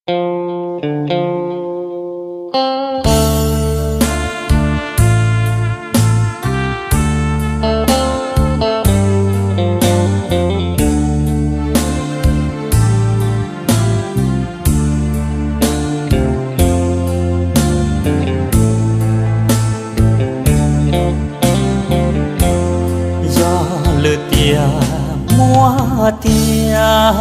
Yog lwm tiam muaj tiag,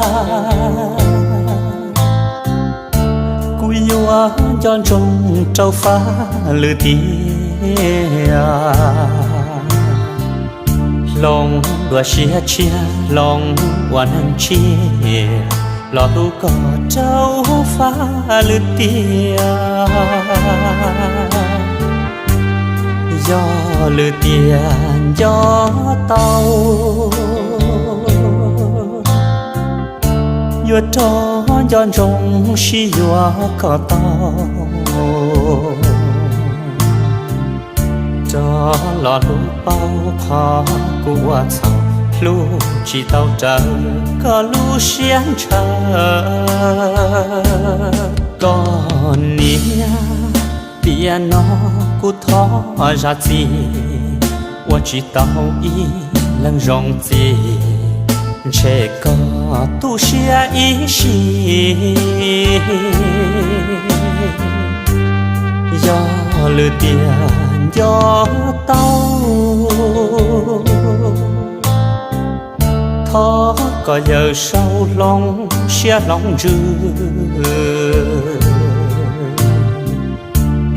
kuv yuav nco ntsoov rau fab lwm tiam. Hloov dua siab tshiab, hloov ua neeg tshiab, los hlub koj rau fab lwm tiam. Yog lwm tiam nco tau, yuav rov nco ntsoov sib yuav kom tau, rov los hlub paub qhov kuv ua txhaum, hlub tsis tau raws koj lub siab ntshaw. Koj niam, tiam no kuv thov zam txim, ua tsis tau ib leeg zoo txim, ntshe koj tu siab ib sim. Yog lwm tiam nco tau, thov kom yawm saub hloov siab hloov ntsws,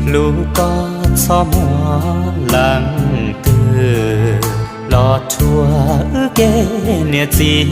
hlub koj txhob muaj leej twg los rhuav wb kev niam txiv.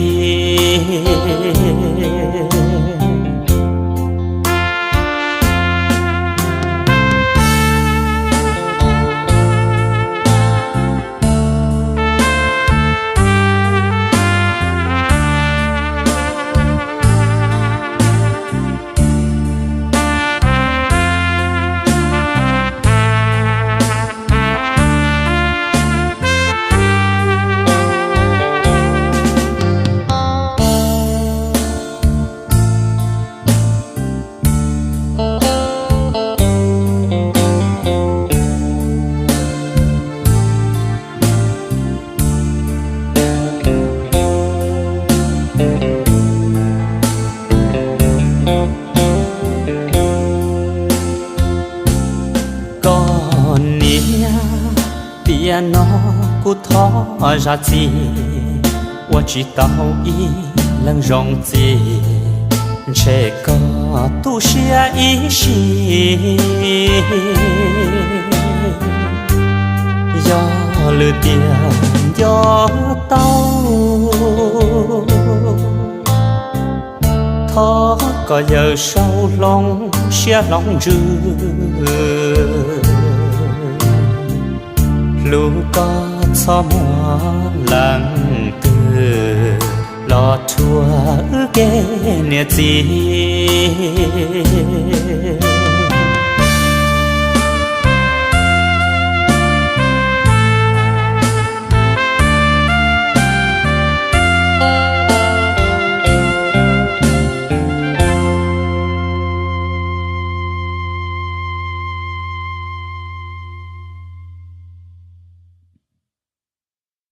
Koj niam, tiam no kuv thov zam txim, ua tsis tau ib leeg zoo txim, ntshe koj tu siab ib sim. Yog lwm tiam nco tau, thov kom yawm saub hloov siab hloov ntsws, hlub koj txhob muaj leej twg los rhuav wb kev niam txiv.